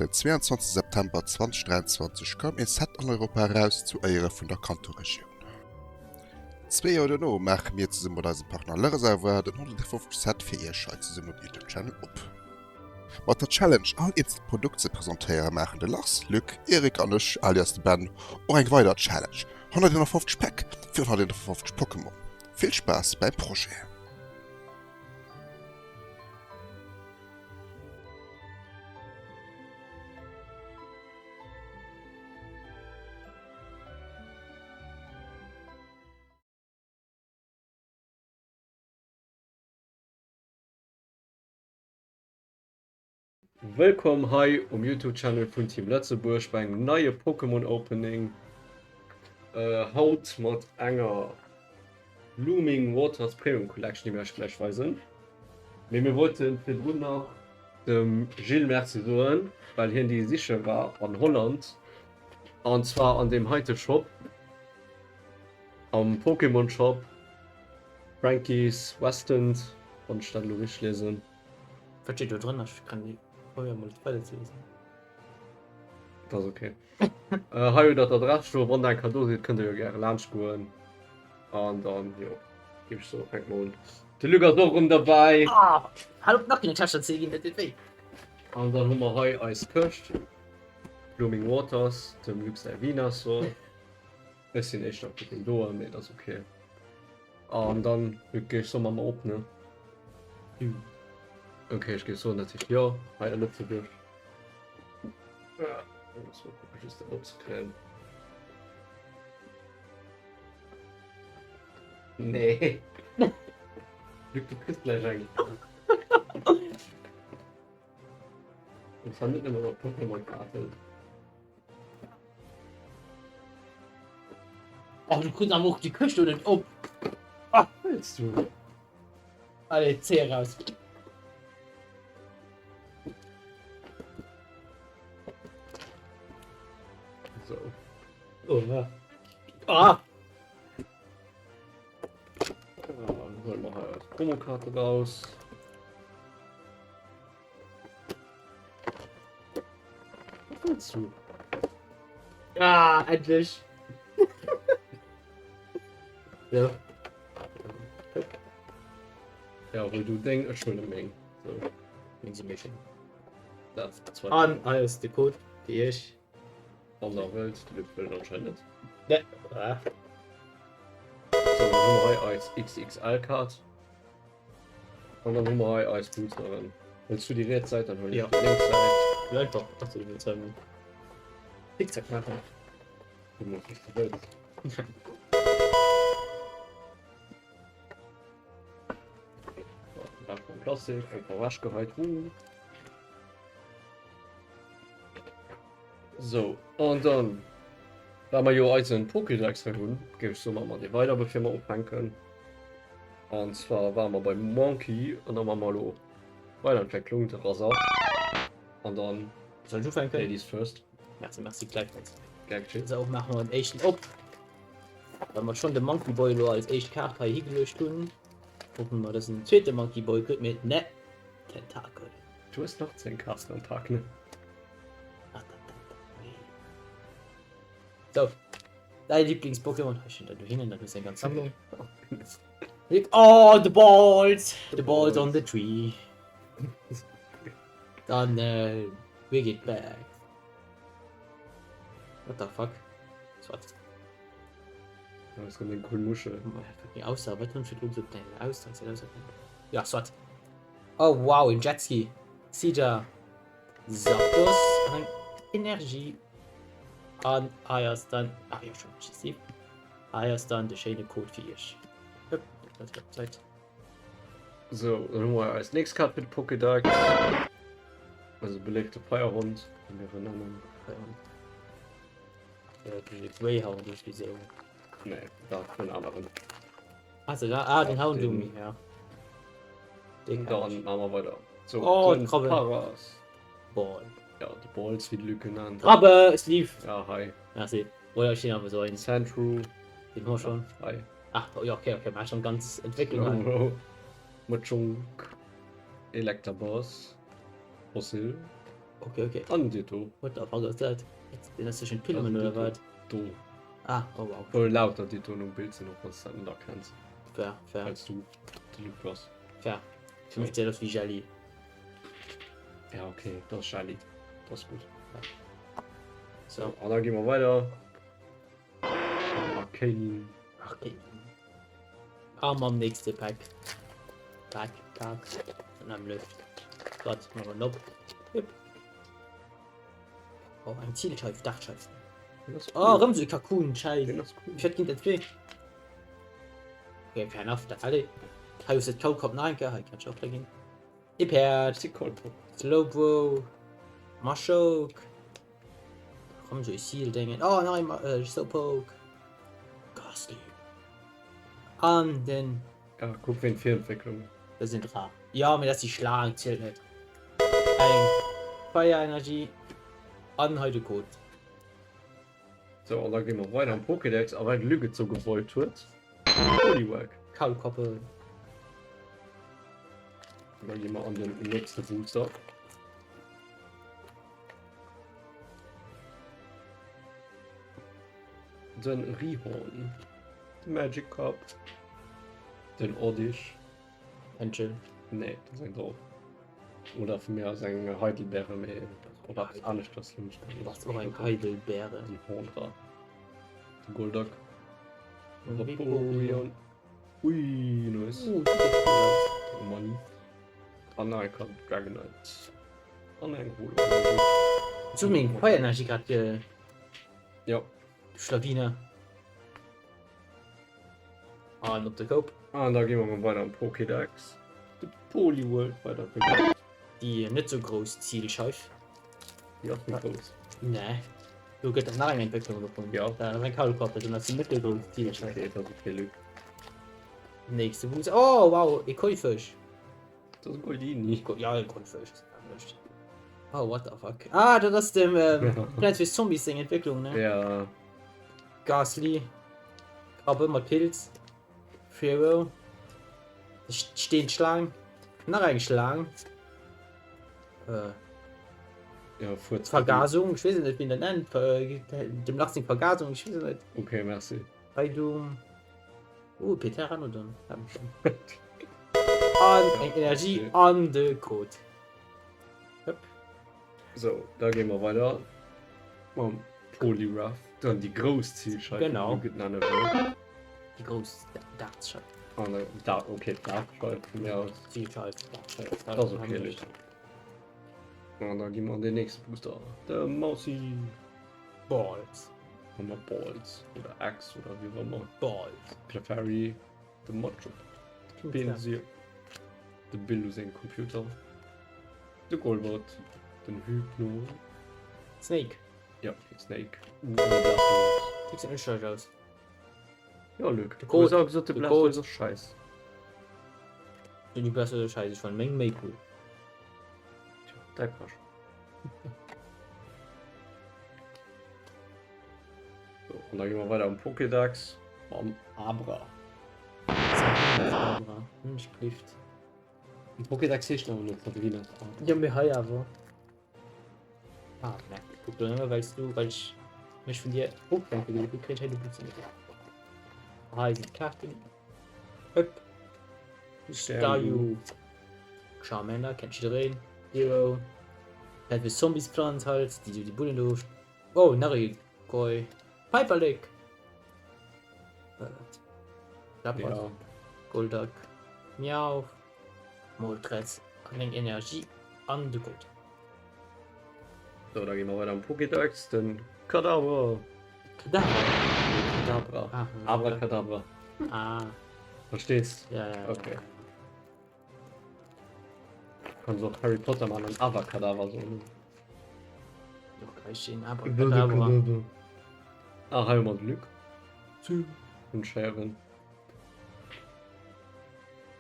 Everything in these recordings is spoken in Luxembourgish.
Den 22 September 2023 koum ee Set an Europa eraus zu Éiere vun der Kanto-Regioun. Zwee Joer duerno maache mir zesumme mat eisem Partner Le Reservoir den 150. Set fir iech hei zesummen um Youtube Channel op. Mat der Challenge all eenzelt Produkt ze presentéiere maachen de Lars, Luc, Eric an ech alias de Ben och eng weider Challenge, 151 Päck fir 151 Pokémon. Vill Spaass beim Projet! Wëllkomm hei um Youtube Channel vun Team Lëtzebuerg bei engem neie Pokémon Opening. Haut mat enger Blooming Waters Premium Collection, déi mir iech gläich weisen. Mee mir wollten virdrun nach dem Gilles Merci soen, well hien déi siche war an Holland, an zwar an deem heite Shop, am Pokémon Shop Frankies Westend, wann ech dat elo richteg liesen. Wat steet do drënner? Ech kann déi probéieren mol weider ze liesen. Dat ass ok. Hei hutt der d'Adress stoen, wann der eng Kéier do sidd, kënnt der jo gäre laanscht goen. An dann, jo, géif ech soen, fänke mer un. De Luc ass och erëm derbäi. Ah, hal op nach keng Täscher ze ginn, dat deet wéi. An dann hu mer hei eis Këscht, Blooming Waters, dem Luc säi Venusaur. Ech sinn éischter op deen doen, mee dat ass ok. An dann, Luc, géif ech soen, maache mer op, ne? Ok, ech géif soen, dat heescht jo, hei a Lëtzebuerg. Muss mal gucken, just dat opzekréien. Nee. Luc, du kriss gleich eng. Und zwar net nëmmen mat Pokémon-Kaarten. Oh, du kriss awer och déi Këscht do net op. Ah. Wëlls du? Allez, zéi eraus. So. Oh, ja. Ah! Dann huele mer hei eis Promokarte raus. Was willst du? Ah, endlech! Ja. Ja, hol du deng, ech huele meng. So. Meng si méi schéin. Dat zweet. An hei ass de Code fir iech. Wann der wëllt, de Luc wëllt anscheinend net. Ne. Ah. So, dann hu mer hei eis XXL-Kaart. An dann hu mer hei eis Boosteren. Wëlls du déi riets Säit, dann huelen ech déi lénks Säit. Jo, einfach. Ach so, du wëlls ähm, Zickzack maachen. Du mooss, wéi s du wëlls. So, Weg mam Plastik, einfach ewechgeheit. Uh. So, an dann, well mer jo eisen Pokédex hei hunn, géif ech soen, maache mer dee weider, bevir mer ufänken. An zwar ware mer beim Monkey an da maache mer elo Weiderentwécklung, de Rasar. An dann Soll ech ufänken? Ladies first. Merci, merci, gläichfalls. Gär geschéen. Sou, maache mer den éischten op. Well mer schonn de Monkey Boy elo als éischt Kaart hei higeluecht hunn, hoffen mer, dass en zweete Monkey Boy kritt, mee ne, Tentakel. Du hues nach 10 Kaarten am Pak, ne? So, däi Lieblings-Pokémon, ech hunn dat dohinnen, dat hues eng ganz Sammlung. Oh, the balls! The balls on the tree. Dann, äh, we get back. What the fuck? Soit. Das kommt eng cool Muschel. Fucking Ausser, wat hunn fir drun so Ausser, Ausser. Ja, soit. Oh wow, en Jetski. Sija. Zapdos an eng Energie. An hei ass dann, ah jo schon Steve. Hei ass dann de schéine Code fir iech. Hup, dat ass Website. So, dann hu mer eis nächst Kaart fir de Pokédex. Eise beléifte Feierhond, wéi mir en nennen. Feierhond. Äh, de Greyhound irgendwie sou. Nee, dat den aneren. Also da, ah, den Houndoom, ja. Den dann machen wir weiter. So, oh, den Krabbe. Paras. Ball. Ja, die Balls, wie die Lücke nennt. Krabbe, Sleeve. Ja, hi. Merci. Oder ich stehe aber so ein. Sandshrew. Den haben wir schon. Hi. Ach, oh, ja, okay, okay, man schon ganz Entwicklung. Slowbro. Machunk. Electabuzz. Fossil. Okay, okay. An Ditto. What the fuck ass dat? Deen ass zwëschen d'Pillen oder wat? Do. Ah, oh wow. Wou lauter Dittoen um Bild sinn, och wann s de dat net erkenns. Fair, fair. Well s du de Luc bass. Fair. Fir mech gesäit aus wéi Jelli. Ja, okay, dat ass Jelli. Dat ass gutt. So. An da gi mer weider. Arcanine. Arcanine. A mam nächste Pack. Pack, Pack. An am Lëft. Wat, machen wir op. Hüpp. Oh, eng Zielscheif, Dartscheif. Oh, rëm so Kakun, Scheif. Cool. Ich hätte ginn dat weh. Okay, fair enough, dat alle. Hei ass et Kaukop nach eng Kéier, hei kann ich och da ginn. E Päerd. Slowbro. Machoke. Komm so Seal Dingen. Oh nein, äh, Slowpoke. Gastly. An den. Ja, guck wéi Virentwécklung. Das sind rar. Ja, mir das die Schlang zählt net. Eng Feierenergie an hei de Code. So, an da gi mer weider am Pokédex, a well de Luc et sou gewollt huet, Poliwag. Kaulquappe. An da gi mer an den nächste Booster. Den Rihorn, de Magikarp, den Oddish. Angel. Nee, dat ass eng Drauw. Oder vu mir aus eng Heidelbeere, mee oder eppes aneschters. Dat ass och eng Heidelbeere. Den Hondra. De Golduck. Vaporeon. Ui, nice. Uh, dat sieht cool aus. Den Money. An nach eng Karte Dragonite. An eng Holo. Ech hu meng Feierenergie grad ge. Jo. Schlawiner. An op de Koup. An da gi mer mol weider am Pokédex. De Poliwhirl weider begleet. Déi net sou grouss Zilscheif. Déi ass méi grouss. Nee. Do gëtt et nach eng Entwécklung dovun. Ja. Dat ass eng Kaulquappe, dann ass déi mëttelgrouss Zilscheif. Okay, dat ass okay, Luc. Nächste Boost. Oh, wow, e Koi-Fësch. Dat ass e Goldini. Ja, e Koi-Fësch. Oh, what the fuck. Ah, dat ass dem ähm, Plants vs. Zombies seng Entwécklung, ne? Ja. Gasly. Krabbe mat Pilz. Pharaoh. Steenschlaang. Nach eng Schlaang. Äh. Ja, Furz. Vergasung, ich weess net, wéi een dat nennt. Dem Lach seng Vergasung, ich weess net. Okay, merci. Heidum. Oh, Pteranodon. An eng Energie an de Code. Hëpp. So, da gi mer weider mam Poliwrath. Dann déi grouss Zilscheif. Genau. Wéi et nenne wëll. Déi grouss Dartscheif. An äh, da, okay, Dartscheif vun mir aus. Zilscheif, Dartscheif. Dat ass okay, Luc. An da gi mer an den nächste Booster. De Mausi. Balls. Hu mer Balls oder Axe oder wéi och ëmmer. Balls. Clefairy, de Machop, de Pinsir, de Bill u sengem Computer, de Golbat, den Hypno. Snake. Ja, Snake. Uh, an de Blastoise. Déi gesäit net schlecht aus. Ja, Luc, De du hues Code. auch gesot, de De Blastoise Code. ass scheiss. Den Blastoise ass scheiss, ech fannen meng méi cool. Tja, däi Pech. So, an da gi mer weider am Pokédex mam Abra. Abra, hm, ich glift. Am Pokédex heescht awer net Sabrina Abra. Ja, mir hei awer. Ah, ne. Guck du nëmme, weil's du, well ich mech vun dir oflenke ginn, du kritt hei de Butze net. Hei sinn d'Kaarten. Hëpp. Staryu. Charmander kennt jiddereen. Hero. Dat fir Zombies Pflanz halt, déi du déi Bullen do. Oh, nach ee Koi. Piperlick. Äh, Lapras. Ja. Golduck. Miau. Moltres. An eng Energie an de Code. So, da gi mer weider am Pokédex, den Kadabra. Kadabra? Kadabra. Ah, Abracadabra. Ah. Verstees? Ja, ja. Okay. Kannst och Harry Potter man an Avacadaver soen. Doch kann ich den Abracadabra. Ah, hei hu mer de Luc. Den Schären.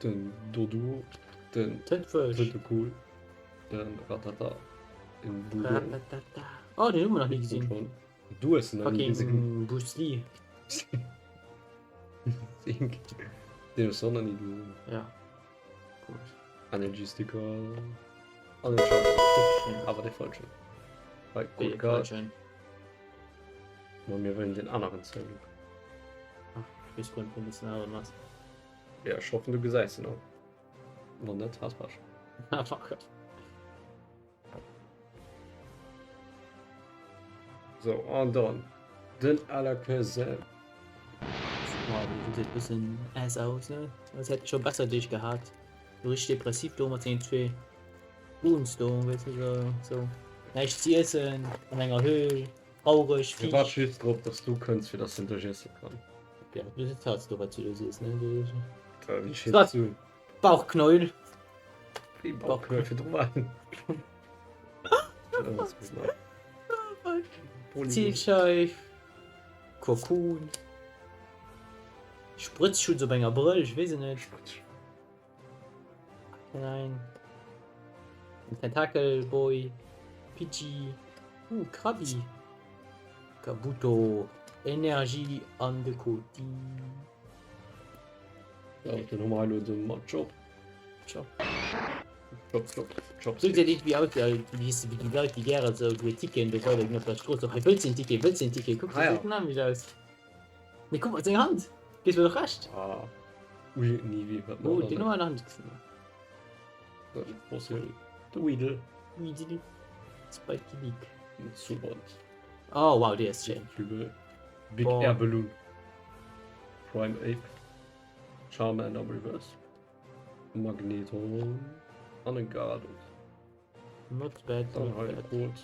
Den Doduo. Den Tëntwësch. Tentacool. Den Ratata. Den Budo. Ratatata. Oh, den hu mer nach nie gesinn. Du hues en nach nie gesinn. Fucking Bruce Lee. Sink. Den hues du och nach nie gesinn. Ja. Komisch. Energy Sticker. An den Charizard. Awer dee falschen. Hei, Code Card. Ma mir wëllen den aneren Cyloop. Ach, ich weess guer net, wien deen aneren ass. Ja, ech hoffen, du gesäis en och. Wann net, has Pech. Ah, fuck off. So, an dann den Alakazam. Wow, den sieht ein bisschen ass aus, ne? Das hätte schon besser dich gehabt. So richtig depressiv do mat sengen zwee Goons do, weißt du, so, so. Näischt ze iessen, an enger Höhl, traurig, Ich wart just drop, dass du kënns, fir dass en dech iesse kann. Ja, du sitzt halt do, wat du do sees, ne? Du, Da, wie Was? du? Bauchknäuel. Wéi Bauchknäuel fir dru waren. Zielscheif. Kokon. Spritzschutz op enger Brëll, ech weess et net. Nein. Tentakel Boy. Pidgey. Uh, Krabby. Kabuto. Energie an de Koti. Ja, dann hu mer hei elo de Machop. Chop. Chop, chop, chop. Sou gesäit irgendwie aus, wéi wéi heescht wéi déi Leit, déi gären esou duer Ticketen do weiderginn op der Strooss. Och hei wëlls de en Ticket, wëlls de en Ticket? Kuck, Ah, sou ja. gesäit en nämlech aus. Nee, kuck mol seng Hand. Gëss mir doch Recht. Ah. Ui, ni wéi wat Oh, den hu mer nach net gesinn. Fossil. De Weedle. Weedle. Spiky Beak. Zubat. Oh, wow, déi ass schéin. Flügel. Big Boah. Air Balloon. Prime Ape. Charmander Reverse. Magneton. An en Gyarados. Not bad, Dann not hei de bad. Code.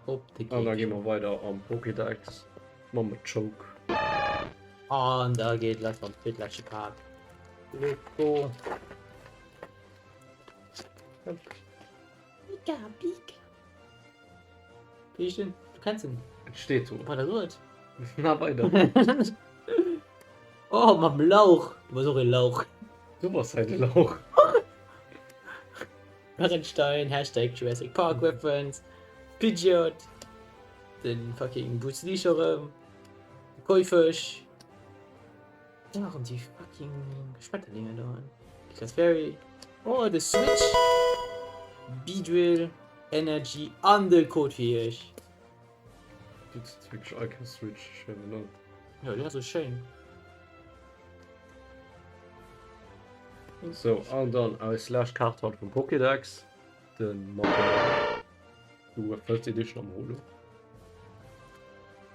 Op de An da Geek. gi mer weider am Pokédex mam Machoke. An da geet lass mam zweetleschte Pak. Let's go. Pika, Pika. Wie ist denn? Du kennst ihn. Et steet do. War der gut? Na weider. Oh, mam Lauch. Du bass och e Lauch. Du bass hei de Lauch. Bernstein, Hashtag Jurassic Park Reference, Pidgeot, den fucking Bruce Lee scho rëm, de Koi-Fësch, dann nach déi fucking Schmetterlinge do, Clefairy, oh de Switch, Beedrill, Energy an de Code fir iech. Du zitt wierklech all keng Switch, ech schwéier net. Jo, déi ass esou schéin. Sou, an dann eis lescht Kaart haut vum Pokédex, de Mappeman. Du First Edition am Holo.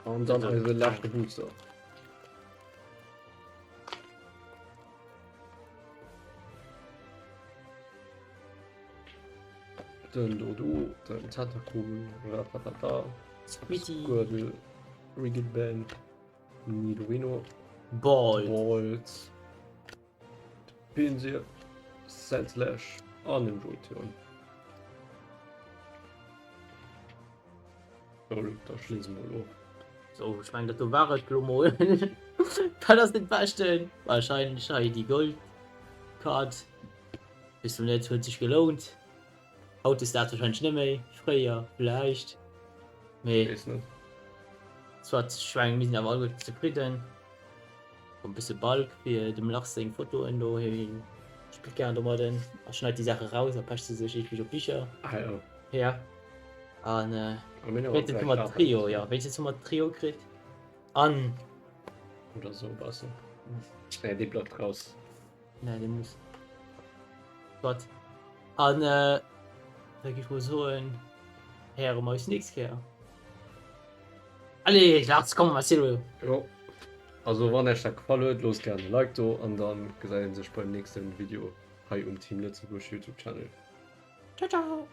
An dann eise leschte Booster. Den Dodo, den Tentacool, Ratatata, Squiddy, Squirtle, Rigid Band, Nidorino, Ball. Balls, Pinsir, Sandslash an den Jolteon. So, da schließen wir mal of. So, ich mein, dat do war et lo mol. Wat ass den beschten? Wahrscheinlech hei déi Goldcard. Bis zum net huet sech gelount. Haut ist dat wahrscheinlech net méi, fréier vläicht. Mee Weess net. soit, ech mengen mir sinn awer alleguerten zefridden. E bësse Bulk fir dem Lars seng Fotoen do, hie spillt gären domadden a schneit déi Saache raus a pecht se sech iergendwéi op Bicher. Ah jo. Ja. An A mir hunn wéinstens hu mer Trio, jo, wéinstens hu mer Trio kritt. An. Oder sou besser. Nee, dee bleift raus. Nee, dee muss. Soit. An da géif ech mol soen, héiere mer eis nächst Kéier. Allez, Lars, komm, erzähl elo. Jo. Also wann Äech dat gefall huet, loosst gären e Like do an dann gesäit een sech beim nächsten Video hei um Team Lëtzebuerg Youtube Channel. Ciao, ciao.